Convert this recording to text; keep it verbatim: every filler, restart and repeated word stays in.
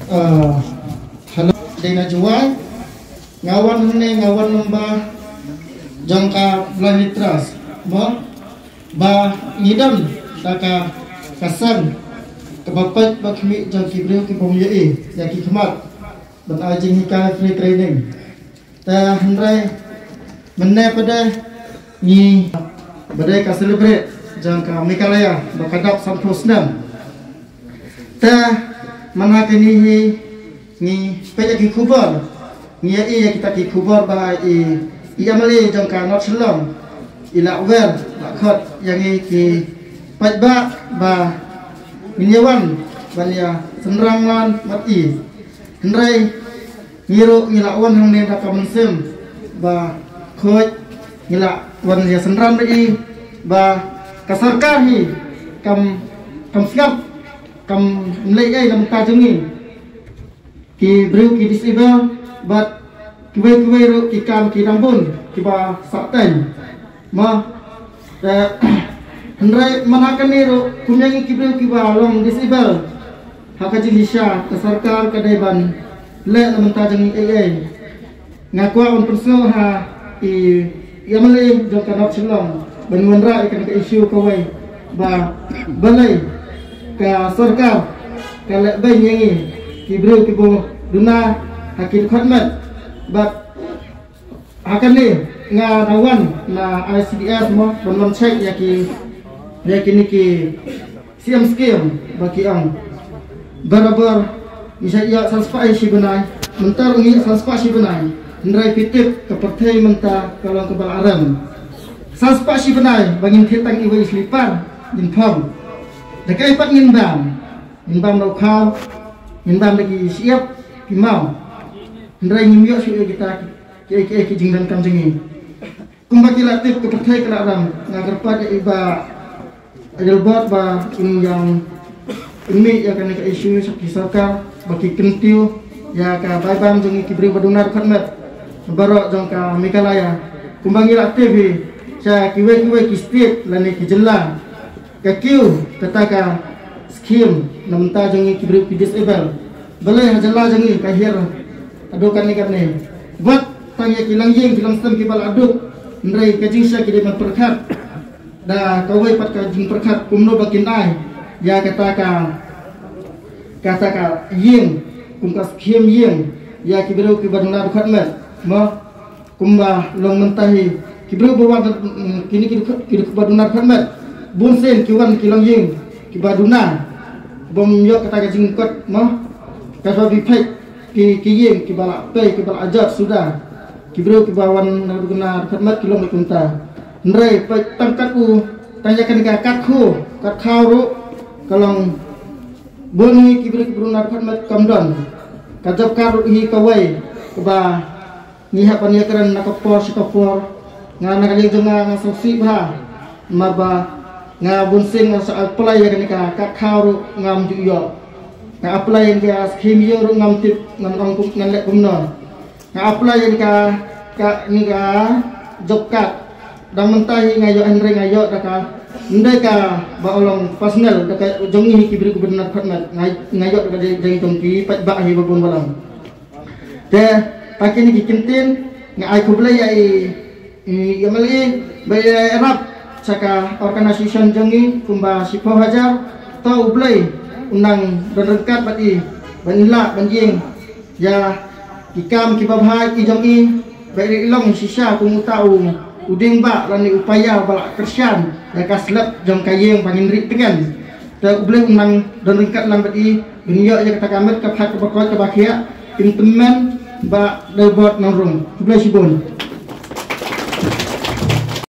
Uh, hello, dei na Jowai. Nga wan hangne, nga wan lyngba jong ka Blind Trust. Mo ba ngi don da ka, ka seng kaba peit ba khmih jong ki briew ki bym ïohi ïa ki khmat ban ai jinghikai, free training. Te hynrei mynne pat de ngi ba dei ka celebrate jong ka Meghalaya ba ka dap sanphew snem. Te mynta kine hi ngi peit ïa ki khubor, ngi ïa i ïa kita ki khubor ba i, i M L A jong ka North Shillong i la wer, la khot ïa ngi ki paidbah ba ngin ïa wan ban ïa synran wan mat i. Hynrei ngi ruh ngi la wan hangne da ka mynsiem ba khuid, ngi la wan ïa synran ba i ba ka sorkar hi kam, kam sngap, kam leh ei na bynta jong ngi ki briew ki disable, bad kiwei kiwei ruh ki kam ki dang bun kiba sah teng. Ma, eh, hynrei mynta kane ruh kum ïa ngi ki briew kiba long disable, ha ka jingshisha ka sorkar ka dei ban leh na bynta jong ngi ei ei. Nga kwah ban pynsngew ha i, i M L A jong ka North Shillong ban wanrah ïa kane ka issue kawei ba balei ka sorkar ka leh beiñ ïa ngi ki briew kiba duna ha ki dkhot met. Bad ha kane nga da wan na I C D S mo ban wan check ïa ki, ïa kine ki C M scheme ba ki ong. Barabor ngi sa ïa san spah shi bnai, mynta ruh ngi ïa san spah shi bnai. Hynrei phi tip ka pyrthei mynta ka long kaba la rem. San spah shi bnai ba ngin thied tang iwei i slipar ngin phong. Da kaei pat ngin bam? Ngin bam da u khaw, ngin bam da ki shyiap ki maw. Hynrei ngim ïoh shuh ïa kita ki, ki, ki, ki jingdonkam jong ngi. Kumba ki la tip ka pyrthei ka la rem, nga kyrpad ïa i Bah Adelbert ba in ïa, in mih ïa kane ka issue sha ki sorkar ba ki kyntiew ïa ka bai bam jong ngi ki briew ba duna dkhot met baroh jong ka Meghalaya. Kumba ngi la tip hi sha kiwei kiwei ki state lane ki jylla ka kiew kata ka scheme na bynta jong ngi ki briew ki disable. Balei ha jylla jong ngi ka hiar haduh katne katne. Wat tang ïa ki longïing ki longsem kiba la duk, hynrei ka jingshisha ki dei ban pyrkhat da kawei pat ka jingpyrkhat kumno ba kin ai ïa kata ka, kata ka ïing, kum ka scheme ïing ïa ki briew kiba duna dkhot met. Mo, kumba long mynta hi ki briew ba wan, mm, kine ki dkhot, ki dkhot ba duna dkhot met. Bun sien ki wan ki longïing kiba duna, bym ïoh kata ka jingkot mo. Ka shuwa phi peit ki, ki ïing kiba la pei kiba la jot suda. Ki briew kiba wan na duna dkhot met ki long kumta. Hynrei peit tang kat u, tang ïa kane ka kat kho, kat khaw ruh ka long bun hi ki briew kiba duna dkhot met kam don. Ka job card ruh hi kawei kaba ngi hap ban ïakren na ka por sha ka por. Nga na ka liang jong nga nga sngewsih bha. Namar ba nga bun sien nga sa apply ïa kane ka kat khaw ruh ngam ju ïoh. Nga apply ïa ka scheme ïoh ruh ngam tip ngan ong kum, ngan leh kumno. Nga apply ïa ka, ka, ïa ka job card. Dang mynta hi nga ïoh, hynrei nga ïoh da ka, ym dei kaba long personal, da ka jong ngi hi ki briew kiba duna dkhot met. Nga, nga ïoh da ka jong, jong ki paidbah hi ba bun balang. Te ha kine ki kyntien nga ai khublei ïa i, i M L A ba i la ïarap sha ka organisation jong ngi kumba shiphew hajar. To U Blei un nang don ryngkat bad i ban lah ban ïeng ïa ki kam kiba bha i jong i, ba i long shisha kum uta u, u dieng ba lane u paia ba la kyrshan ïa ka slep jong ka ïing ba ngin rieh tngen. Te U Blei un nang don ryngkat lang bad i, ban ïoh ïa kata ka met ka phad kaba koit kaba khiah. Im tymmen Bah Adelbert Nongrung. Khublei shibun.